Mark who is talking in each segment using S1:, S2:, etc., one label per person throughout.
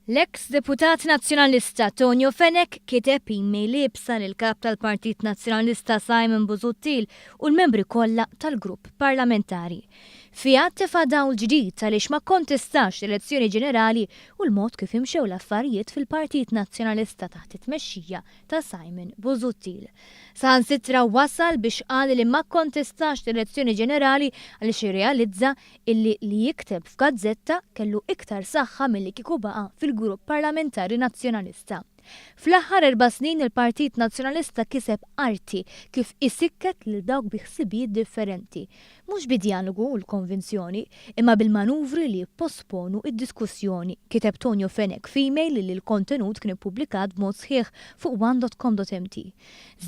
S1: L-eks deputat Nazzjonalista Tonio Fenech kiteb email iebsa lill-Kap tal-Partit Nazzjonalista Simon Busuttil u l-membri kollha tal-grupp parlamentari. Fiha tefa' dawl ġdid għaliex ma kkontestax l-elezzjoni ġenerali u l-mod kif imxew l-affarijiet fil-Partit Nazzjonalista taħt it-tmexxija ta' Simon Busuttil. Saħansitra wasal biex qal li ma kkontestax l-elezzjoni ġenerali għaliex irrealizza illi li jikteb f'gazzetta kellu iktar saħħa milli kieku baqa' fil-grupp parlamentari Nazzjonalista. Fl-aħħar erba' snin il-Partit Nazzjonalista kiseb arti kif isikket lil dawk bi ħsibijiet differenti, mhux bid-djalogu u l-konvinzjoni, imma bil-manuvri li jipposponu d-diskussjoni, kiteb Tonio Fenech f'email li l-kontenut kien ippubblikat b'mod sħiħ fuq one.com.mt.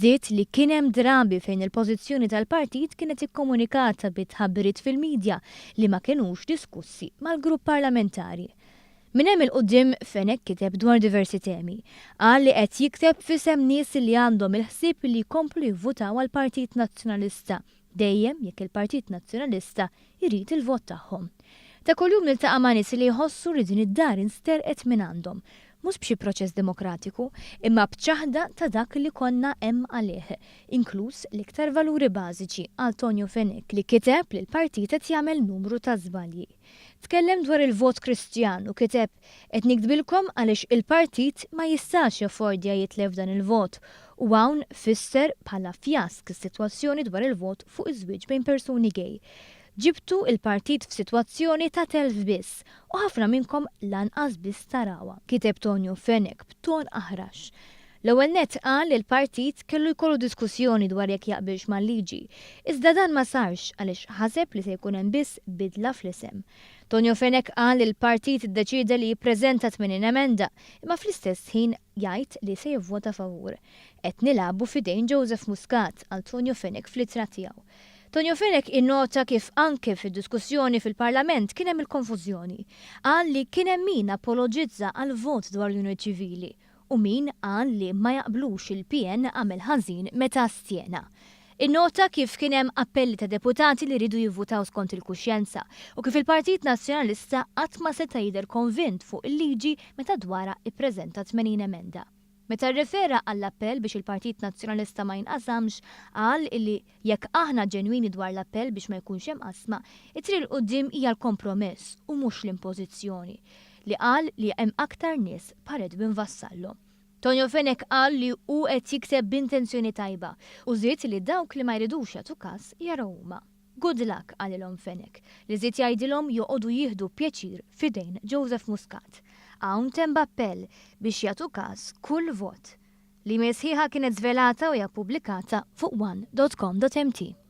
S1: Żied li kien hemm drabi fejn il-pożizzjoni tal-partit kienet ikkomunikata bi tħabbiriet fil-midja li ma kinux diskussi mal-grupp parlamentari. Minn hemm 'il quddiem Fenech kiteb dwar diversi temi. Qal li qed jikteb f'isem nies li għandhom il-ħsieb li jkomplu jivvutaw għall-Partit Nazzjonalista, dejjem jekk il-Partit Nazzjonalista jrid il-vot tagħhom. Ta' kuljum niltaqa' ma' nies li jħossu li din id-dar insterqet mingħandhom, mhux b'xi proċess demokratiku, imma b'ċaħda ta' dak li konna hemm għalih, inkluż l-iktar valuri bażiċi, qal Tonio Fenech li kiteb li l-partit qed jagħmel numru ta' żbalji. Tkellem dwar il-vot Kristjan u kiteb, Qed niktbilkom għaliex il-partit ma jistax jaffordja jitlef dan il-vot u hawn fisser bħala fjask is-sitwazzjoni dwar il-vot fuq iż-żwieġ bejn persuni gay. Ġibtu il-partit f'sitwazzjoni ta' telf biss u ħafna minnkom lanqas biss tarawha, kiteb Tonio Fenech b'ton aħrax. L-ewwel nett qal li l-partit kellu jkollu diskussjoni dwar jekk jaqbilx mal-liġi, iżda dan ma sarx għaliex ħaseb li se jkun hemm biss bidla fl-isem. Tonio Fenech qal li l-partit iddeċieda li jippreżenta 80 emenda, imma fl-istess ħin jgħid li se jivvota favur. Qed nilagħbu f'idejn Joseph Muscat, qal Tonio Fenech fl-ittra tiegħu. Tonio Fenech innota kif anke fid-diskussjoni fil-Parlament kien hemm il-konfużjoni. Qal li kien hemm min apoloġizza għall-vot dwar l-unjoni ċivili u min qal li ma jaqblux il-PN għamel ħażin meta astjena. Innota kif kien hemm appelli ta' deputati li riedu jivvutaw skont il-kuxjenza u kif il-Partit Nazzjonalista qatt ma seta' jidher konvint fuq il-liġi meta dwarha ippreżenta 80 emenda. Meta rrefera għall-appell biex il-Partit Nazzjonalista ma jinqasamx, qal illi jekk aħna ġenwini dwar l-appell biex ma jkunx hemm qasma, it-triq 'l quddiem hija l-kompromess u mhux l-impożizzjoni, li qal li hemm aktar nies bħal Edwin Vassallo. Tonio Fenech qal li hu qed jikteb b'intenzjoni tajba u żied li dawk li ma jridux jagħtu kas jaraw huma. Good luck, qalilhom Fenech, li żied jgħidilhom joqogħdu jieħdu pjaċir f'idejn Joseph Muscat. Hawn temm b'appell biex jagħtu każ kull vot. L-email sħiħa kienet żvelata u hija ppubblikata fuq one dot com dot mt.